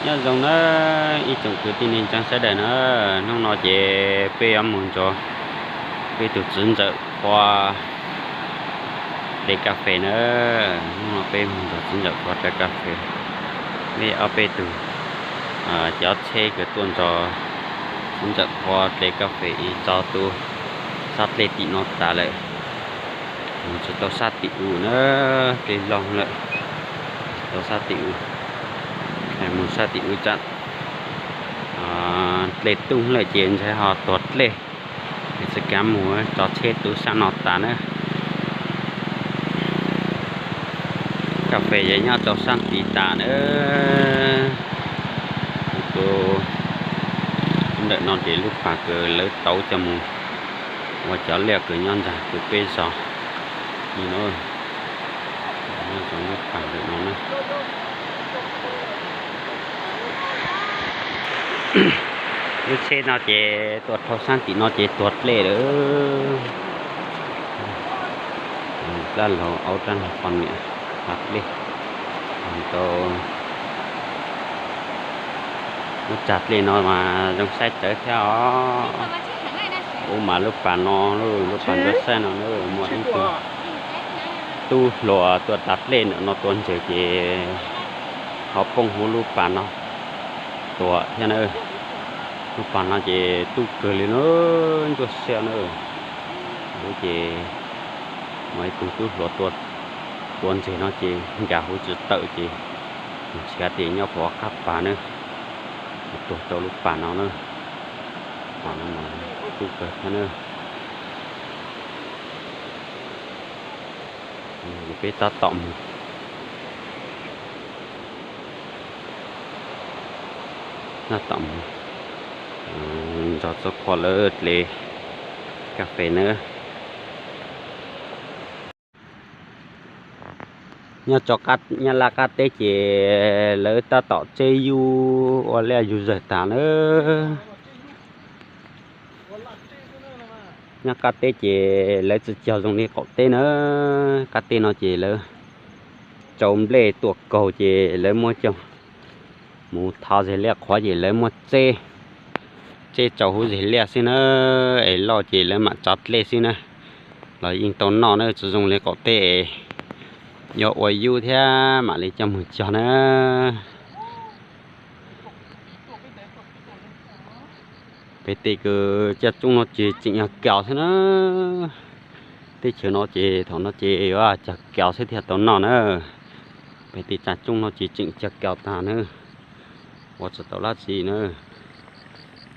Nyob zoo na ib tsoom kwv tij neej tsa sawv daws na, hnub no ces peb yuav mus nrog peb tus txiv ntxawm Qhua hle kas fes na. Hnub no peb mus nrog txiv ntxawm Qhua hle kas fes, peb ob peb tug cov tsheb kws tuaj nrog txiv ntxawm Qhua hle kas fes ib txog tu sab dlej tim no tas lawm. Mus tsis tau sab tim u na, dlej loj lawm, tsis tau sab tim u. Mus sab tim u tsam dlej tuj lawm ces ntshai ho tuag dlej, es tsis kav mus, tso tsheb tu sab no tas na. Kas fes yeej nyob rau sab tid tas na. Tus ntawm no ces lub pas kws lawv tauv coj mus ua cov liaj kws nyob ntag kws peb zos li no. Nyob rau lub pas ntawm no na. Lub tsheb no ces tuaj dhau sab tim no ces tuag dlej lawm. Dab laug aub dab laug poj niam hla dlej rau lub tsag dlej no mas zoo saib tsawv thiab os. Ub mas lub pas no, lub pas ntawd saib no muaj ib tug tub hluas tuaj tav dlej ntawm no tua ntses ces ho poob hauv lub pas no tuag thiab na. Lub pas no ces tub kawg li na, ntsuab siab na. Ub ces muaj ib tug tub hluas tua ntses no ces nkag hauv tsis tawm ces ntshiav tias nyob puag qab pas na, tuag rau lub pas no na. Pas no mas tub kawg thiab na. Peb tab tom mus, tab tom mus nrog txoj qhua lawv hle kas fes na. Nyob rau Nyab Laj qab teb ces lawv tab tom tseb yub ua liaj yug zawg tas na. Nyob qab teb ces lawv tsis cog zoo li qaum teb na. Qab teb no ces lawv tsau nplej tuaj kaug ces lawv muab coj mus thov zeg liaj qhuav ces lawv muab tseb, tseb rau hauv zeg liaj xwb na. Es loj ces lawv mam tso dlej xwb na, los yeej tau noj na, tsis zoo li qaum teb es yuav ua yub thiab mam li coj mus cog na. Pem tej kws caj tsoob no ces tseem yog kaus xwb na. Teb chaws no ces thaum no ces yuav cog kaus xwb thiaj tau noj na. Pem tej caj tsoob no ces tseem cog kaus tag na, ua tsis tau dab tsi na,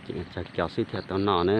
tseem cog kaus xwb thiaj tau noj na.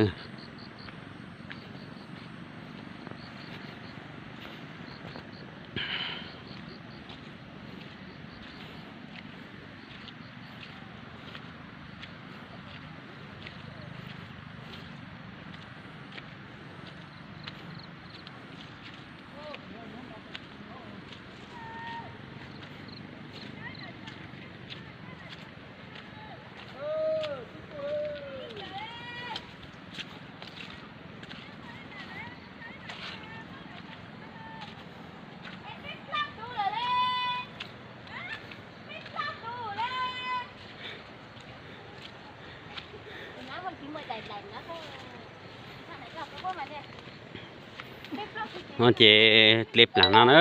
No ces dle plag no na.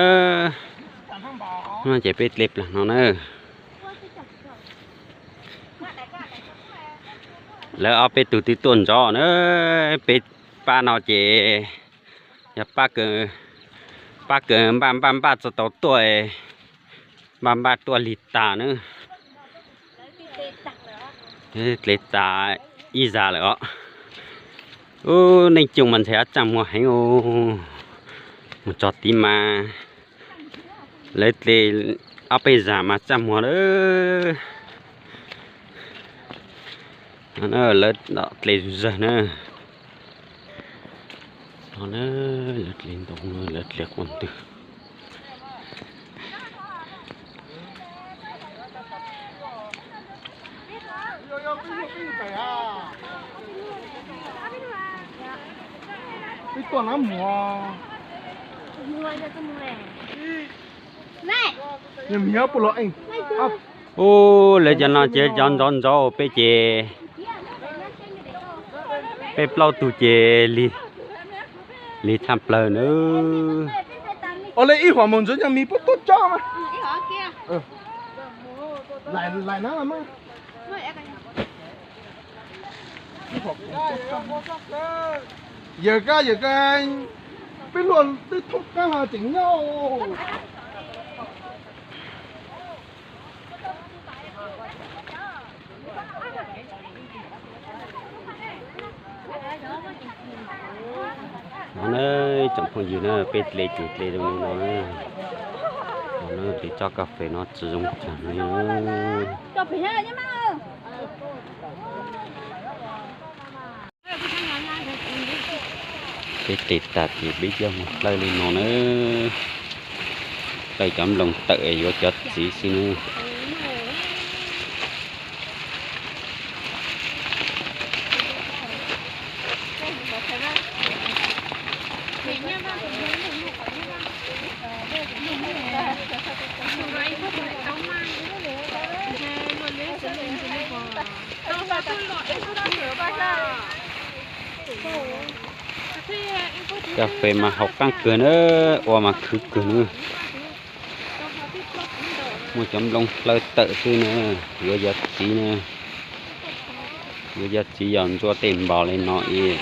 No ces peb dle plag no na. Lawv ob peb tug twb tuaj nrov na. Peb pab no ces yog pab kawg npaj npaj npaj tsis tau tuaj, npaj npaj tuaj lig tag na. Dle tas ib zag lawm os. Ub, neej cooj mas ntshai ob tsaaj muag heev os. Mus txog tid mas lawv dle ob peb zag mas tsaaj muag lawm. Lawv dle zug zawg na. No na, lawv dle ntoo, lawv dle quaj ntwg. Peb tuaj na mus. Yog miv puas los eej, ab, Ub, lawv cov no ces cov ntxov ntxov, peb ces, peb plaub tug ces lig, lig tshaj plaws na. Ua li ib huam mus ntxuav cov mis puab tuaj tso mas. Yawm kab, yawm kab, peb luaj twb thoob qab ho tseem nyob. No na, tsoom phooj ywg na, peb dle ces dle zoo li no na. No na, tus tsob kas fes no tsis zoo tsam li na. Peb tes tas ces peb coj mus dlawb li no na. Dlawb cov nplooj tawm yuav cov txiv xwb na. Kas fes mas haum qaab kawg na, ua mas khwv kawg na. Muaj cov nplooj dlawb tawm xwb na, yuav yog txiv na. Yuav yog txiv yog ntsuab tej npog li no es.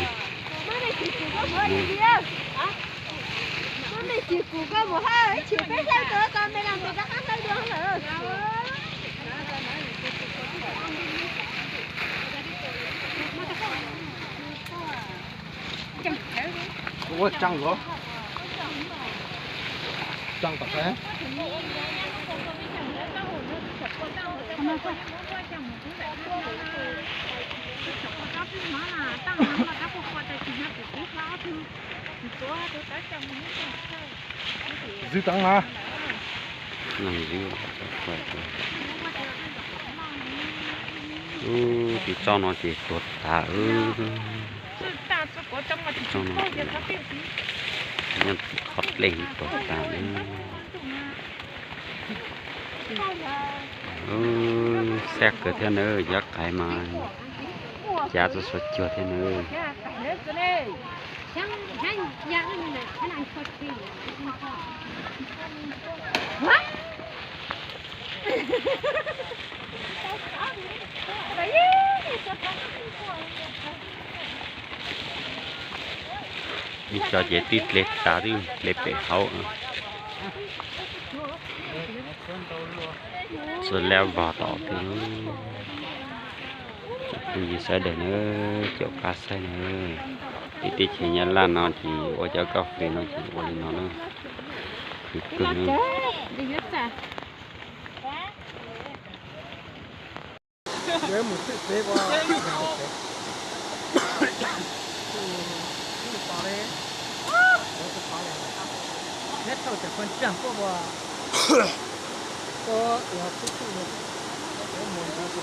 Ua tsaug los? Tsaug tom qab. Zwv teev na. Ub, tus tsob no ces tuag tas. Tsob no nyob tim qhov dlej tuag tas. Ub, xab kawg thiab na, yav qaiv mas cav txhua txhua cuag thiab na. Ib co ces twb dle tas, twb dle pem hauv. Txawm lab vog tom tej. Tsoom phooj ywg sawv daws na, caum qab saib na. Peb teb chaws Nyab Laj no ces ua cov kas fes no ces ua li no na. Khwv kawg na.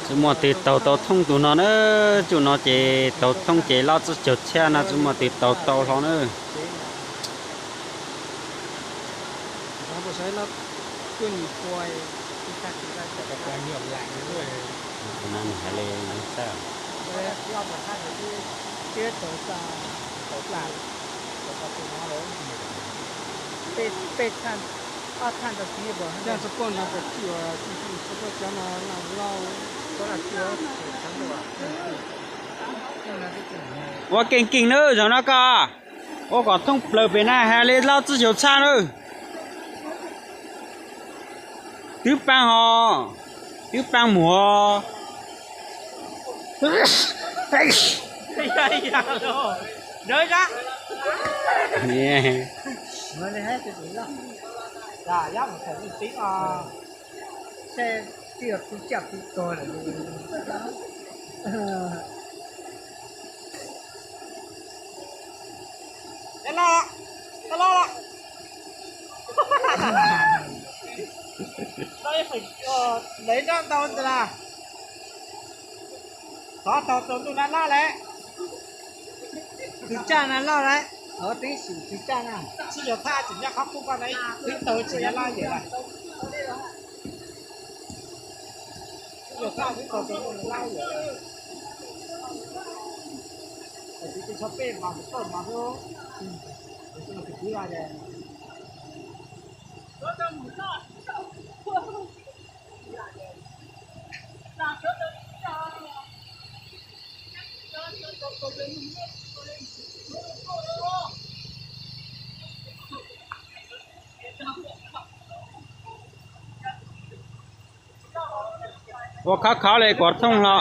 Tsis muaj twg taug tau thoob tus no na. Tsob no ces taug thoob ces lab tsib caug txhiab no, tsis muaj twg taug tau hlo na. Ua keej keej nawb, zaum no koj ua kom thoob plaws pem na, hais li lab tsib caug txhiab nawb. Twb paab hos, twb paab mus hos. Lawv noj ntau ntawd na. Tov taug tau ntuj nab loj lawm. Twv tsaj na loj lawm. Tov teeb sim twv tsaj na. Sib yog thaj tseem nyob qhov qub koj na, twb taug tsis nyob loj yam lawm. Ua khov khov li kuv thooj hlo.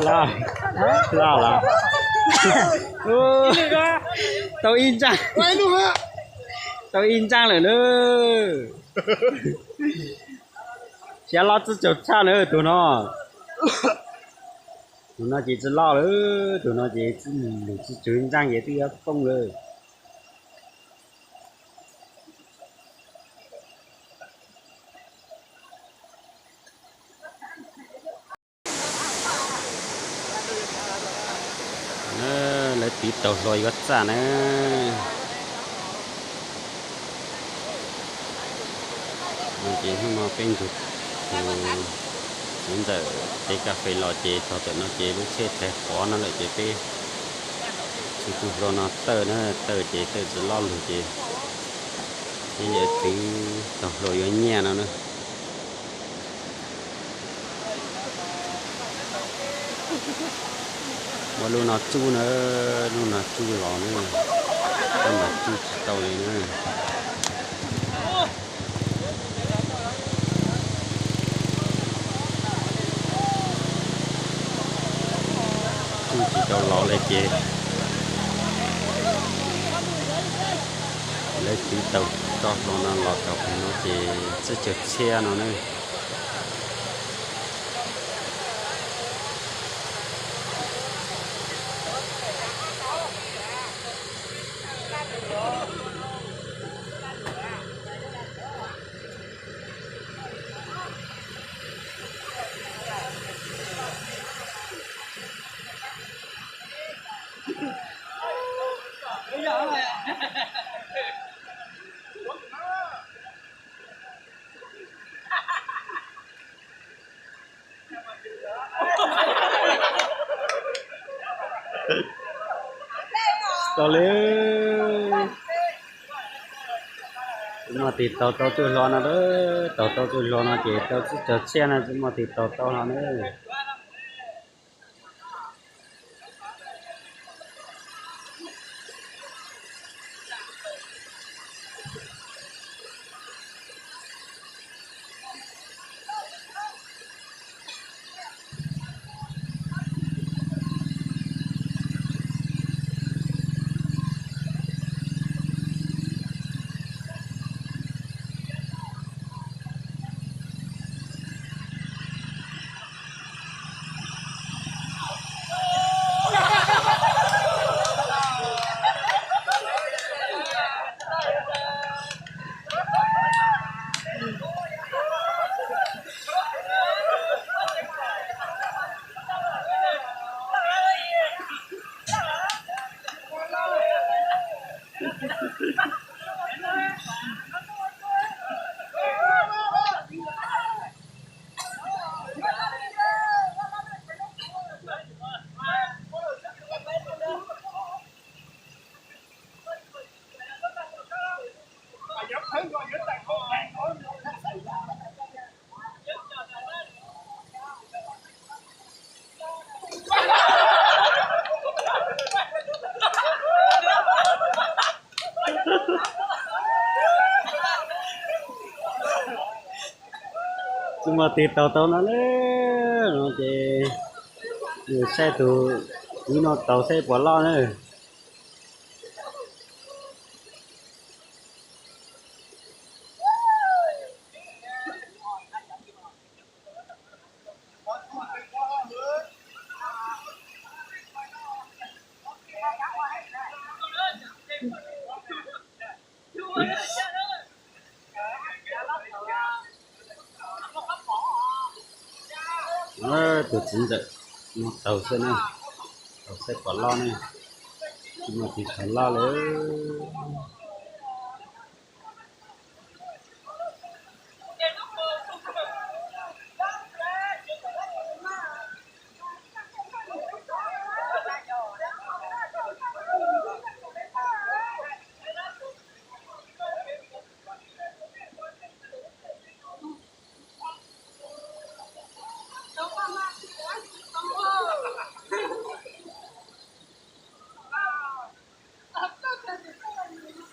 Loj, loj los. Tau ib ntsaj, tau ib ntsaj lawm na. Xyov loj txij tsaus tshaj na tus no. Tus no ces tsis loj lawm, tus no ces txij mus tsis tswv ntsaj ces twb yuav poob lawm. Lawv twb tau hlua yuav txaj na. No ces hnub no peb ntug tus txiv ntxawm tsev kas fes los ces txog ntawm no ces lub tsheb txhais qhov no lawm ces peb tsis tug hlua no tawm na, tawm ces tawm tsis loj lug ces peb yuav twb tau hlua yuav nyiaj no na. Muab lub no tsuj na, lub no tsuj los na, tab mas tsuj tsis tau li na. Tsuj tsis tau los li ces lawv twb tau tso hlo no los tau no ces txij caug txhiab no na. Tau li, tsis muaj tig taug tau txuj hlua no, taug tau txuj hlua no ces tau txij caug txhiab no tsis muaj tig taug tau hlo na. Tsis muaj tig taug tau no na. No ces yus saib tus kwv no taug saib puas loj na. Tus txiv ntxawm no taug xwb na, taug saib pom loj ne, tsis muaj tiv thaiv loj lawm.